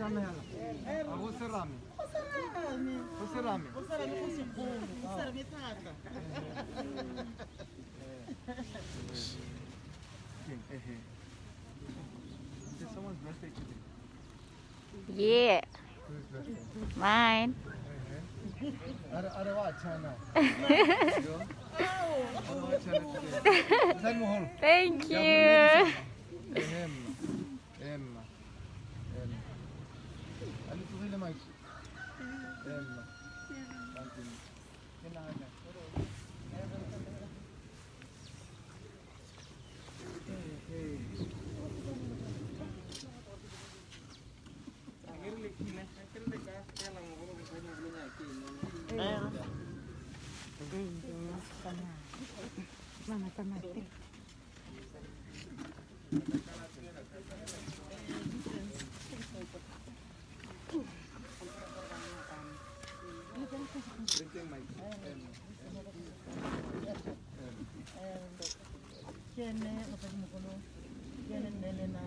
Serame hela. A go serame. Go serame. Go serame. Go serame go segolo. Go serame thata. Is it someone's birthday today? Yeah, Whose birthday? mine. Are wa chana. Are wa chana today. Mosadi moholo. Thank you. Emma. Emma. Emma. A le tsogile maiso? Emma. Thank you. Ke nagana. Drinking maiso. Emma. Ke ene mosadimogolo, ke ene nne le na.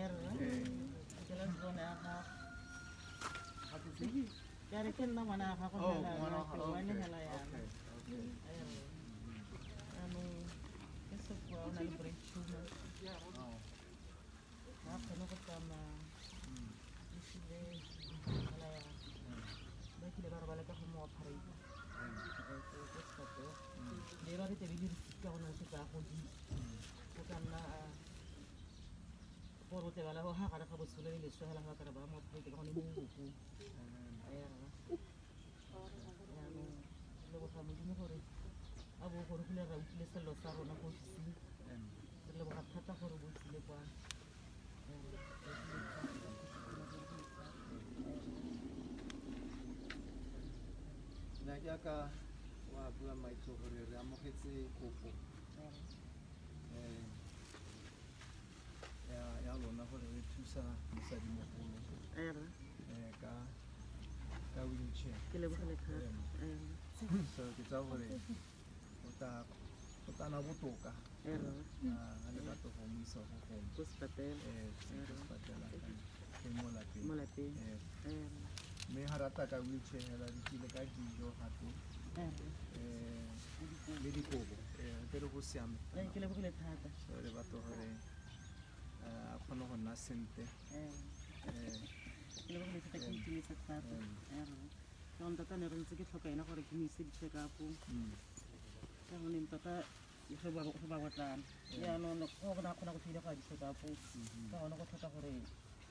Erre. Ke la bone ya gago. Ke re ke nna ngwana wa gago Oh, fela, ngwana wa ke gago. one Okay. hela yana. Okay. Okay. Erre. Jaanong ke sekoa o na le brain tumor. Oh. Ga a kgone go tsamaya. E sile hela yana. Ba kile ba robala ka go mo operate. Ko sepetlele. Le ba re tlabe le re ka gone o setse a godile. O ka nna a gore o tlebala go ga gare ga botshelo le leswe hela ga ba ka re ba mo operate ka gone mo bobokong. Erre. Jaanong re leboga Modimo gore a bo gorogile ra utlwile sello sa rona ko ofising. Re leboga thata gore bo tlile kwa. Erre, re tlile kwa. Nna jaaka wa bua maitso gore re amogetse kopo ya lona gore re thusa mosadimogolo Erre, ka wheelchair. Ke lebogile thata. Erre, So ke tsaya gore go tla nna botoka Erre, a le batho go mo isa go gongwe ko sepetlele. Ko sepatela teng mo lapeng. Mo lapeng. Erre, Mme ga rata ka wheelchair hela di tlile ka dijo gape erre. Le dikobo ke re go siame. Ke lebogile thata. So re batla gore a kgone go nna sentle. Erre. Ke lebogile thata, ke itumetse thata. Erre. Ka gonne tota ne re ntse ke tlhoka ena gore ke mo ise di-check-up ka gonne tota ge ba go ba botlana jaanong go gona kgona go tlile go ya di-check-up ka gone go tlhoka gore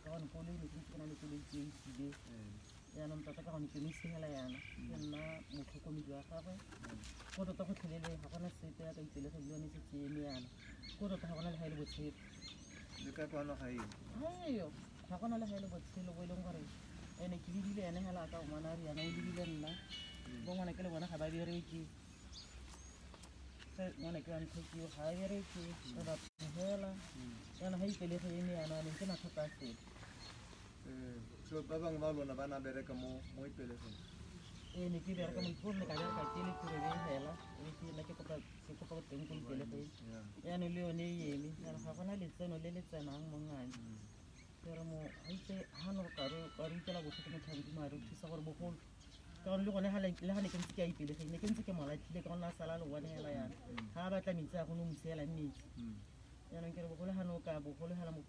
ka gone koloi ne ke ntse ke na le koloi ke e tsile jaanong tota ka gone ke mo ise hela yana ke nna motlhokomedi wa gagwe go tota gotlhelele ga gona sepe ya ka ipelege le yone e setse eme yana go tota ga gona le ga e le botshelo. Le ka kwano ga eo? Gaeyo, ga gona le ga e le botshelo bo e leng gore ene ke lebile ene hela ka ngwana re yana o lebile nna bo ngwana ke le bona ga ba bereke. Ge ngwana ke wa ntlhokio ga a bereke re batho hela jaanong ga ipelege eme yana anong ke mathata a sele. So ba bangwe ba lona ba na bereka mo Ipelegeng? Ee, ne ke bereka mo ne ka bereka ke le tireleng hela e ke nna ke kopa teng ko Ipelegeng. Jaanong le yone e eme jaanong ga gona letseno le le tsenang mongane ke re mo ga itse ga ne ka re ka re utlwela botlhoko motho wa Modimo a re thusa gore bogolo ka gore le gone ga le ga ne ke ntse ke a Ipelegeng ne ke ntse ke mo latlhile ka gonne a sala le one hela yana ga a batla metsi a gone o mo siela metsi. Jaanong ke re bogolo ga ne o ka bogolo hela go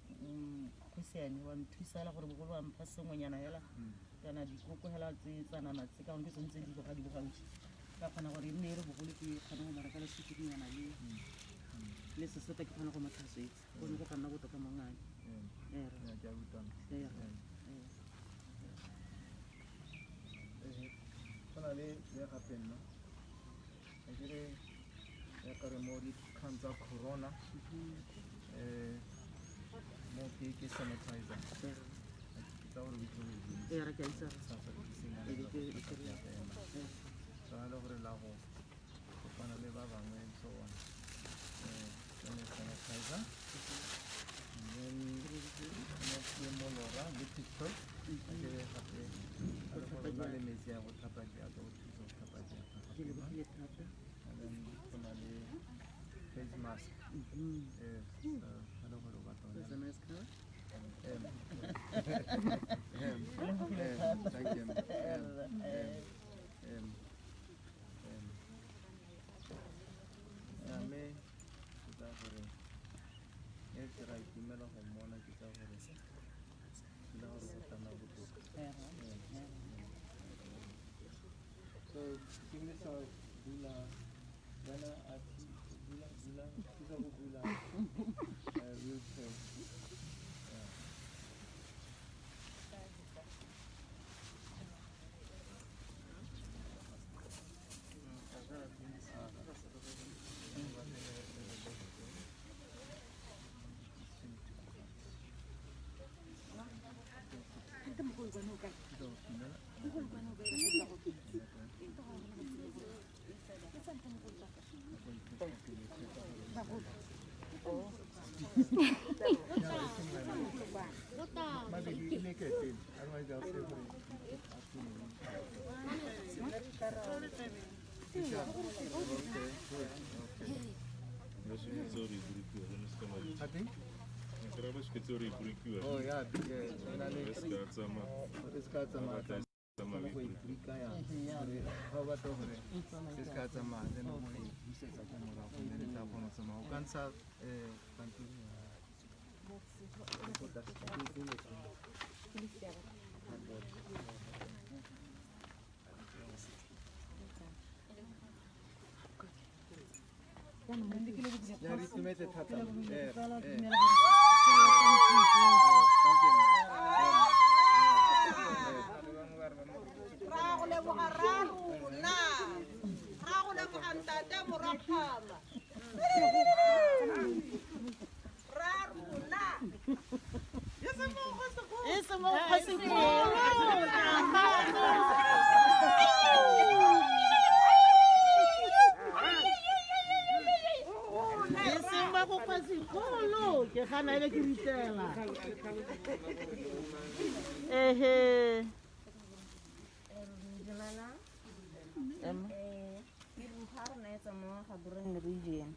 siame wa nthusa hela gore bogolo wa mpha sengwenyana hela kana dikoko hela tse tsa nama tse ka gonne ke tsone tse di boga di bogaufi ka kgona gore e nne e re bogolo ke kgone go mo rekela sukirinyana le sesepa ke kgone go mo tlhatswetsa gone go ka nna botoka mongane. Erre. Ya, ke a utlwana. Erre. Go na le le gape nna a kere ya ka re mo dikgang tsa corona mo ke sanitizer ke tsa gore o itse go e dirisa. Erre, ke a itse. Sa sa E be ke. Tshwana le gore la go kopana le ba bangwe and so on tsone sanitizer and then mo ke molora le pistol a kere gape a le gore na le metsi a go tlhapa diatla go thusa go tlhapa diatla. Ke lebogile thata. And then go na le face mask a le gore o batla That's a nice car. Thank you. Mme ke tsaya gore e ke ra itumela go mmona, ke tsaya gore le gore go tla nna botoka. So ke sa bula wena a bula bula thusa go bula wheelchair. Yeah. Oh yeah, Yeah, re itumetse thata. Ra go leboga ra rona, ra go leboga ntate Morakgama, ra rona. E se mo kgosikgolo. E seng ba go kgosikgolo, ke gana ebe ke ritela. Ehe. Dumelang. Ke mpha rona e tswa mo Gaborone region.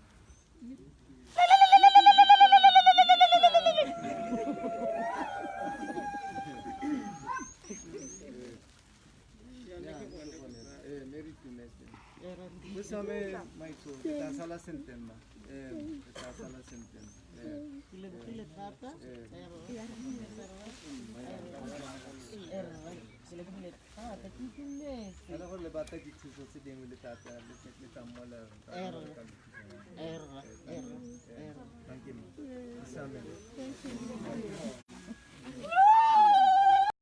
Ne re itumetse. Go siame maitso, ke tla sala sentle mma. Ke tla sala sentle. Ke lebogile thata. Ke lebogile thata, ke itumetse. Ka le gore le batla dithuso tse dingwe le tla tla le tla mmolela re tla le thusa. Erra, erra, erra. Thank you. Go siame.